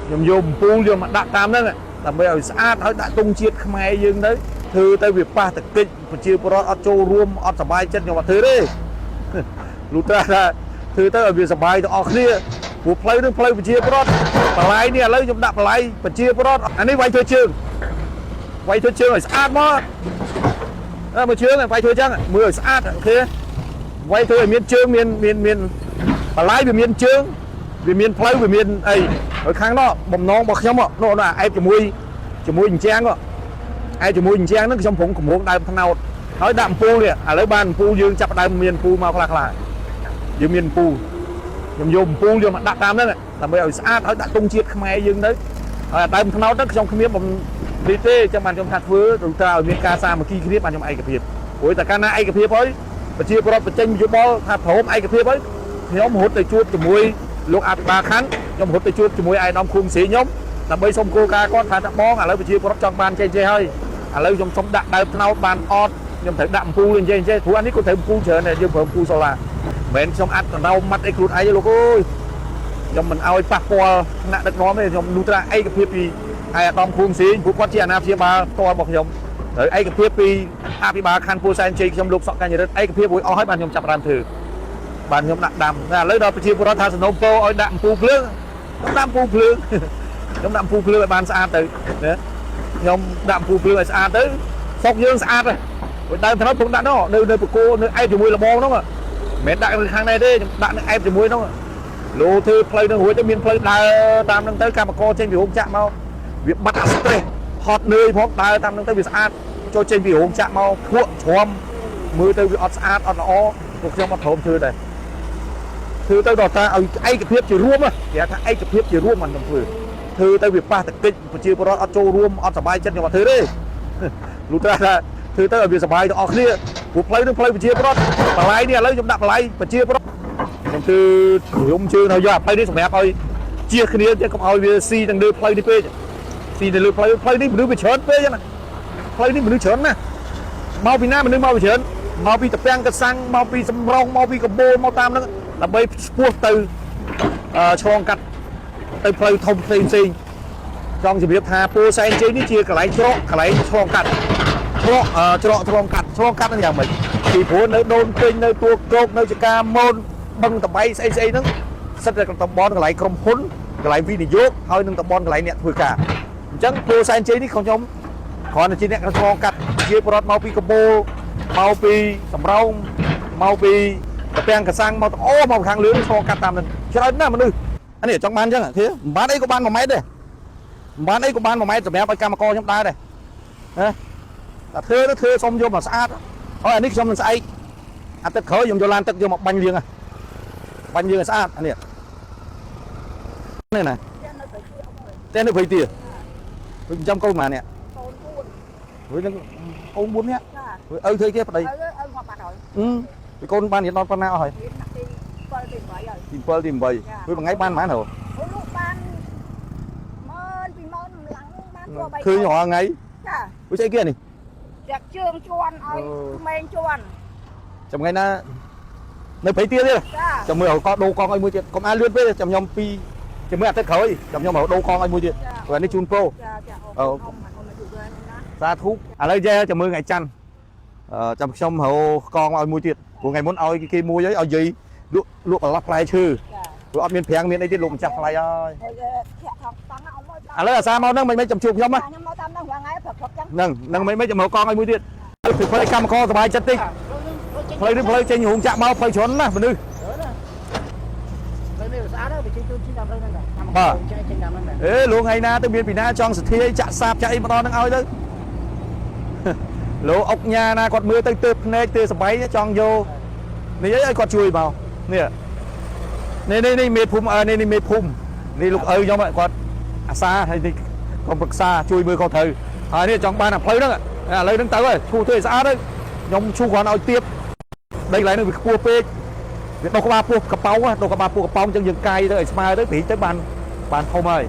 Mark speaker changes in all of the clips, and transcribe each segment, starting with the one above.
Speaker 1: ខ្ញុំយកអំពូលយកមកដាក់តាមហ្នឹងដើម្បីឲ្យស្អាតហើយដាក់ទង់ជាតិខ្មែរយើងទៅធ្វើទៅវាប៉ះតកិច្ចប្រជាពលរដ្ឋអត់ចូលរួមអត់សប្បាយចិត្តខ្ញុំអត់ធ្វើទេ លុះត្រាថាធ្វើទៅឲ្យវាសប្បាយទាំងអស់គ្នាព្រោះផ្លូវនឹងផ្លូវប្រជាពលរដ្ឋបន្លាយនេះឥឡូវខ្ញុំដាក់បន្លាយប្រជាពលរដ្ឋអានេះវាយធ្វើជើងវាយធ្វើជើងឲ្យស្អាតមកអើមើលជើងវាយធ្វើចឹងមើលឲ្យស្អាត OK វាយធ្វើឲ្យមានជើងមានមានមានបន្លាយវាមានជើងវាមានផ្លូវវាមានអីហើយខាងនោះបំណងរបស់ខ្ញុំនោះនោះអែបជាមួយជាមួយអញ្ចាំងអែបជាមួយអញ្ចាំងហ្នឹងខ្ញុំប្រងកម្រងដើមថ្នោតហើយដាក់អំពូលនេះឥឡូវបានអំពូលយើងចាប់ដើមមានអំពូលមកខ្លះខ្លះយើងមានអំពូលខ្ញុំយកអំពូលយកមកដាក់តាមហ្នឹងដើម្បីឲ្យស្អាតហើយដាក់ទង់ជាតិខ្មែរយើងទៅហើយអាដើមថ្នោតហ្នឹងខ្ញុំគ្មានបំនេះទេចាំបានខ្ញុំថាធ្វើឬថាឲ្យមានការសាមគ្គីគ្នាបានខ្ញុំឯកភាពព្រោះតែកាលណាឯកភាពហើយប្រជាពលរដ្ឋបញ្ចេញយោបល់ថាព្រមឯកភាពហើយខ្ញុំរត់ទៅជួបជាមួយលោកអភិបាលខណ្ឌខ្ញុំរត់ទៅជួបជាមួយឯកឧត្តមឃុំស្រីខ្ញុំដើម្បីសុំគោលការណ៍គាត់ថាតបងឥឡូវប្រជាពលរដ្ឋចង់បានចេះចេះហើយឥឡូវខ្ញុំសុំដាក់ដើមថ្នោតបានអត់ខ្ញុំត្រូវដាក់អំពូលអញ្ចឹងអញ្ចឹងព្រោះអានេះក៏ត្រូវអំពូលច្រើនដែរយើងប្រើអំពូលសូឡាមិនមែនខ្ញុំអាត់កណ្ដោមម៉ាត់អីខ្លួនឯងទេលោកអើយខ្ញុំមិនអោយប៉ះពាល់ថ្នាក់ដឹកនាំទេខ្ញុំនោះត្រាឯកភាពពីឯកឧត្តមខួងសេងព្រោះគាត់ជាអាណាព្យាបាលផ្ទាល់របស់ខ្ញុំត្រូវឯកភាពពីអភិបាលខណ្ឌពោធិ៍សែនជ័យខ្ញុំលោកសក់កញ្ញរិទ្ធឯកភាពរួចអស់ហើយបានខ្ញុំចាប់ផ្ដើមធ្វើបានខ្ញុំដាក់ដាំតែឥឡូវដល់ប្រជាពលរដ្ឋថាសំណូមពរឲ្យដាក់អំពូលភ្លើងខ្ញុំដាក់អំពូលភ្លើង ខ្ញុំដាក់អំពូលភ្លើងឲ្យបានស្អាតទៅណាខ្ញុំដាក់អំពូលភ្លើងឲ្យស្អាតទៅស្រុកយើងស្អាតហើយព្រោះដើមថ្នោតខ្ញុំដាក់នោះនៅនៅបកគោនៅអែបជាមួយលបងហ្នឹងមិនមែនដាក់នៅខាងនេះទេខ្ញុំដាក់នៅអែបជាមួយហ្នឹងលោធ្វើផ្លូវនឹងរួចទៅមានផ្លូវដើរតាមហ្នឹងទៅកម្មករចេញពីរោងចក្រមកវាបាត់អា stress ហត់នឿយផងដើរតាមហ្នឹងទៅវាស្អាតចូលចេញពីរោងចក្រមកភក់ជ្រាំមើលទៅវាអត់ស្អាតអត់ល្អពួកខ្ញុំអត់ព្រមធ្វើដែរធ្វើទៅដល់តាឲ្យឯកភាពជារួមគេថាឯកភាពជារួមមិនខ្ញុំធ្វើធ្វើទៅវាប៉ះតកិច្ចប្រជាពលរដ្ឋអត់ចូលរួមអត់សប្បាយចិត្តខ្ញុំអត់ធ្វើទេ លុះត្រាថាធ្វើទៅឲ្យវាសប្បាយទាំងអស់គ្នាព្រោះផ្លូវនឹងផ្លូវប្រជាពលរដ្ឋបន្លាយនេះឥឡូវខ្ញុំដាក់បន្លាយប្រជាពលរដ្ឋខ្ញុំធ្វើរុំជើងឲ្យយកអាផ្លូវនេះសម្រាប់ឲ្យជាគ្នាទៀតកុំឲ្យវាស៊ីទាំងលើផ្លូវនេះពេកស៊ីទៅលើផ្លូវផ្លូវនេះមនុស្សវាច្រើនពេកណាផ្លូវនេះមនុស្សច្រើនណាស់មកពីណាមនុស្សមកពីច្រើនមកពីតពាំងកសាំងមកពីសំរងមកពីកបូលមកតាមហ្នឹងដើម្បីស្ពោះទៅឆ្លងកាត់ទៅផ្លូវធំផ្សេងផ្សេងចង់ជម្រាបថាពោធិ៍សែនជ័យនេះជាកន្លែងច្រកកន្លែងឆ្លងកាត់ ឆ្លងច្រកឆ្លងកាត់ឆ្លងកាត់ហ្នឹងយ៉ាងម៉េចពីព្រោះនៅដូនពេញនៅទួលគោកនៅចកាមូនបឹងតបៃស្អីស្អីហ្នឹងសិតតែតំបន់កន្លែងក្រុមហ៊ុនកន្លែងវិនិយោគហើយនឹងតំបន់កន្លែងអ្នកធ្វើការអញ្ចឹងពោធិ៍សែនជ័យនេះខ្ញុំគ្រាន់តែជាអ្នកឆ្លងកាត់ជាប្រដ្ឋមកពីកបូលមកពីសំរោងមកពីតាពាំងកសាំងមកអូមកខាងលឿនឆ្លងកាត់តាមហ្នឹងច្រើនណាស់មនុស្សអានេះចង់បានអញ្ចឹងធាមិនបានអីក៏បាន1ម៉ែត្រដែរមិនបានអីក៏បាន1ម៉ែត្រសម្រាប់ឲ្យកម្មករខ្ញុំដើរដែរណា តែធ្វើទៅធ្វើសុំយកមកស្អាតហើយអានេះខ្ញុំនឹងស្អែកអាទិត្យក្រោយខ្ញុំយកឡានទឹកយកមកបាញ់លាងហ่ะបាញ់លាងឲ្យស្អាតអានេះនេះណាតែនៅព្រៃទាវិញចាំកូនប៉ុន្មាននេះ
Speaker 2: កូន4
Speaker 1: វិញនឹងកូន4នាក់
Speaker 2: ចា
Speaker 1: វិញឪធ្វើគេប្តី
Speaker 2: ឪឪងាប់បាត់ហើយ
Speaker 1: អឺពីកូនបានរៀនដល់ប៉ុណ្ណាអស់ហើយ
Speaker 2: រៀនថ្នាក់ទី7ទី8ហើយ
Speaker 1: ទី7ទី8វិញមួយថ្ងៃបានប៉ុន្មានហ៎
Speaker 2: អូលោកបាន10000 20000ឡើងបានทั่ว3
Speaker 1: ឃើញរាល់ថ្ងៃ
Speaker 2: ចា
Speaker 1: វិញស្អីគេនេះ
Speaker 2: ចាក់ជើងជន់ឲ្យក្មេងជន់
Speaker 1: ចាំថ្ងៃណានៅព្រៃទាទៀត
Speaker 2: ចា
Speaker 1: ចាំមើលកោដូរកង់ឲ្យមួយទៀតកុំអាលឿនពេកចាំខ្ញុំពីចាំមើលអាទិត្យក្រោយចាំខ្ញុំរកដូរកង់ឲ្យមួយទៀតព្រោះអានេះជូនប្រូ
Speaker 2: ចាចាអូអ៊ំអ៊ំមកជួយណា
Speaker 1: សាធុឥឡូវចេះចាំមើលថ្ងៃច័ន្ទអឺចាំខ្ញុំរកកងឲ្យមួយទៀតព្រោះថ្ងៃមុនឲ្យគេមួយហើយឲ្យយាយលក់លក់កន្លះផ្លែឈើ
Speaker 2: ចា
Speaker 1: ព្រោះអត់មានប្រាំងមានអីទៀតលោកម្ចាស់ថ្លៃហើយ
Speaker 2: ហើយធាក់ថងតង់អ៊ំមក
Speaker 1: ឥឡូវអាសាមកហ្នឹងមិនមិនចាំជួបខ្ញុំណា
Speaker 2: ខ្ញុំមកតាមហ្នឹងរាល់ថ្ងៃព្រឹកព្រឹកចឹង
Speaker 1: ហ្នឹងហ្នឹងមិនមិនចាំរកកងឲ្យមួយទៀតគឺផ្លូវកម្មករសบายចិត្តតិចផ្លូវនេះផ្លូវចេញរោងចក្រមកផ្លូវច្រើនណាស់មនុស្ស
Speaker 3: ផ្លូវនេះស្អាតហើយវាចេញជូនចេញតាមផ្លូវហ្នឹងដែរចេញចេញតាមហ្នឹងដែរ
Speaker 1: អេលោកថ្ងៃណាទៅមានពីណាចង់សទ្ធាអីចាក់សាបចាក់អីមកដល់ហ្នឹងឲ្យទៅ លោកអុកញ៉ាណាគាត់មើលទៅទើបភ្នែកទើបសบายចង់យកនេះអីឲ្យគាត់ជួយមកនេះនេះនេះនេះមេភូមិអើនេះនេះមេភូមិនេះលោកឪខ្ញុំគាត់អាសាហើយនេះកុំប្រឹក្សាជួយមើលខុសត្រូវហើយនេះចង់បានអាផ្លូវហ្នឹងឥឡូវហ្នឹងទៅហើយឈូសធ្វើឲ្យស្អាតទៅខ្ញុំឈូសគ្រាន់ឲ្យទៀបដីកន្លែងហ្នឹងវាខ្ពស់ពេកវាដុសក្បាលពោះកប៉ោងដុសក្បាលពោះកប៉ោងអញ្ចឹងយើងកាយទៅឲ្យស្មើទៅព្រីកទៅបានបានធំហើយ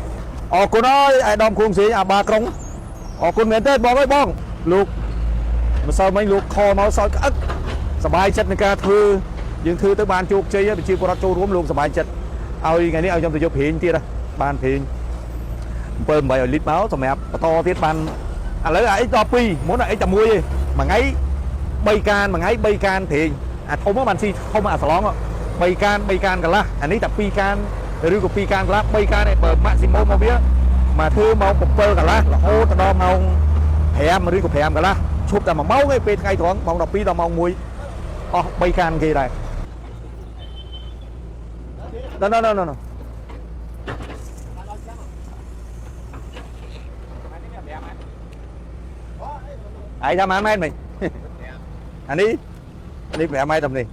Speaker 1: អរគុណហើយអាយដាមខួងសេងអាបាក្រុងអរគុណមែនទេបងអើយបងលោកម្សិលមិញលោកខមកសោចក្អឹកសบายចិត្តនឹងការធ្វើយើងធ្វើទៅបានជោគជ័យហើយប្រជាពលរដ្ឋចូលរួមលោកសบายចិត្តឲ្យថ្ងៃនេះឲ្យខ្ញុំទៅយកព្រាងទៀតហ៎បានព្រាង 7 800លីត្រមកសម្រាប់បន្តទៀតបានឥឡូវអា X ដល់2មុនអា X តែមួយទេមួយថ្ងៃ3កានមួយថ្ងៃ3កានប្រេងអាធំហ្នឹងបានស៊ីធំអាស្លង3កាន3កានកន្លះអានេះតែ2កានឬក៏2កានកន្លះ3កានឯងបើ maximum មកវាមកធ្វើម៉ោង7កន្លះរហូតដល់ម៉ោង5ឬក៏5កន្លះឈប់តែ1ម៉ោងឯងពេលថ្ងៃត្រង់ម៉ោង12ដល់ម៉ោង1អស់3កានគេដែរណ៎ណ៎ណ៎ណ៎ ឯងថាប៉ុន្មានម៉ែត្រមិញអានេះនេះ5ម៉ែត្រតែនេះ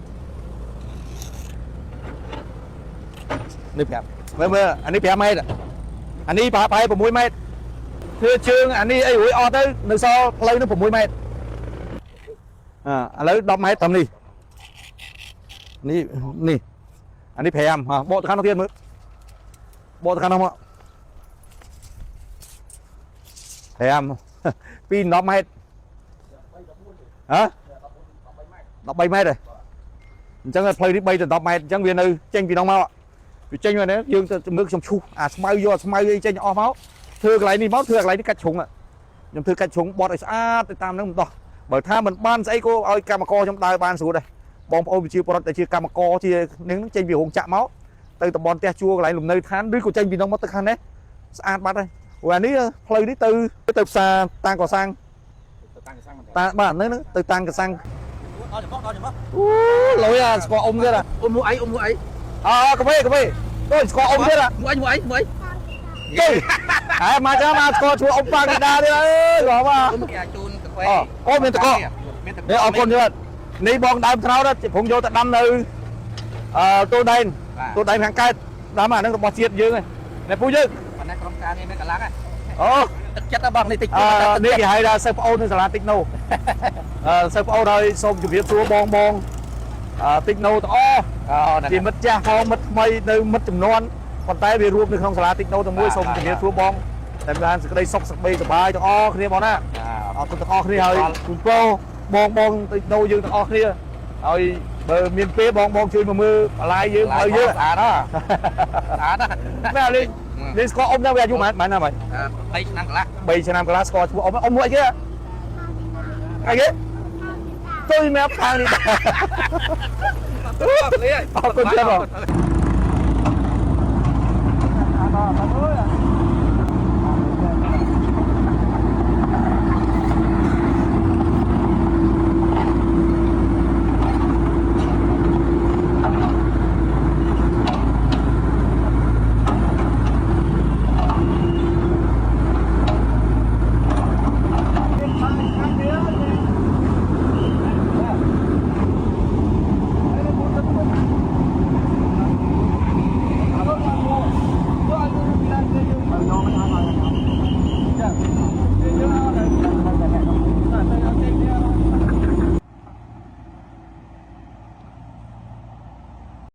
Speaker 1: នេះ5មើលមើលអានេះ5ម៉ែត្រអានេះប្រហែល6ម៉ែត្រធ្វើជើងអានេះអីរួយអស់ទៅនៅសល់ផ្លូវនោះ6ម៉ែត្រអើឥឡូវ10ម៉ែត្រតាមនេះនេះនេះអានេះ5ហ៎បកទៅខាងនោះទៀតមើលបកទៅខាងនោះមក5 ពី10ម៉ែត្រ ហ៎13ម៉ែត្រហ៎អញ្ចឹងផ្លូវនេះ3ទៅ10ម៉ែត្រអញ្ចឹងវានៅចេញពីនោះមកវាចេញមកនេះយើងទៅមើលខ្ញុំឈូសអាស្មៅយកអាស្មៅអីចេញអស់មកធ្វើកន្លែងនេះមកធ្វើកន្លែងនេះកាច់ជ្រុងខ្ញុំធ្វើកាច់ជ្រុងបត់ឲ្យស្អាតទៅតាមហ្នឹងមិនដោះបើថាមិនបានស្អីក៏ឲ្យកម្មករខ្ញុំដើរបានស្រួលដែរបងប្អូនប្រជាពលរដ្ឋដែលជាកម្មករជានឹងចេញពីរោងចក្រមកទៅតំបន់ផ្ទះជួលកន្លែងលំនៅឋានឬក៏ចេញពីនោះមកទៅខាងនេះស្អាតបាត់ហើយព្រោះអានេះផ្លូវនេះទៅទៅផ្សារតាំងកសាង
Speaker 3: តាំងសាំងមិន
Speaker 1: តាបាទហ្នឹងទៅតាំងកសាំង
Speaker 3: ដល់ចំដល់ចំ
Speaker 1: អូលុយអាស្គាល់អ៊ំទៀតអា
Speaker 3: អ៊ំមួយអីអ៊ំមួយអី
Speaker 1: អើកាហ្វេកាហ្វេដូចស្គាល់អ៊ំទៀតអា
Speaker 3: មួយអីមួយអីមួយ
Speaker 1: គេហែមកចាំមកស្គាល់ជួអ៊ំប៉ាកដាទៀតអើយបងបាទ
Speaker 3: អ៊ំគេជូនកាហ្វេ
Speaker 1: អូមានតក
Speaker 3: មានតក
Speaker 1: នេះអរគុណច្រើននេះបងដើមត្នោតព្រមយកទៅដាំនៅអឺទូដែនទូដែនខាងកើតដាំអាហ្នឹងរបស់ជាតិយើងហ្នឹងនេះពូយើង
Speaker 3: ប៉ុន្តែក្រុមការងារមានកន្លង
Speaker 1: អូ
Speaker 3: ទឹកចិត្តបងនេះតិច
Speaker 1: អឺនេះគេហៅថាសិស្សប្អូននៅសាលាតិចណូអឺសិស្សប្អូនហើយសូមជម្រាបសួរបងបងអឺតិចណូទាំងអស់
Speaker 3: អូ
Speaker 1: ជាមិត្តចាស់ផងមិត្តថ្មីនៅមិត្តចំនួនប៉ុន្តែវារួមនៅក្នុងសាលាតិចណូទាំងមួយសូមជម្រាបសួរបងតែបានសេចក្តីសុខសេចក្តីសប្បាយទាំងអស់គ្នាបងណាអរគុណទាំងអស់គ្នាហើយគូប្រូបងបងតិចណូយើងទាំងអស់គ្នាហើយបើមានពេលបងបងជួយមកមើលបន្លាយយើងឲ្យយើង
Speaker 3: ស្អាតហ៎ស្អាតហ៎
Speaker 1: មែនលេងលេងស្គាល់អ៊ំដែរវាអាយុប៉ុន្មានណាស់
Speaker 3: 3ឆ្នាំកន្លះ
Speaker 1: 3ឆ្នាំកន្លះស្គាល់ឈ្មោះអ៊ំអ៊ំមួយគេអីគេទុយមែបខាងនេះអរគុណច្រើនបង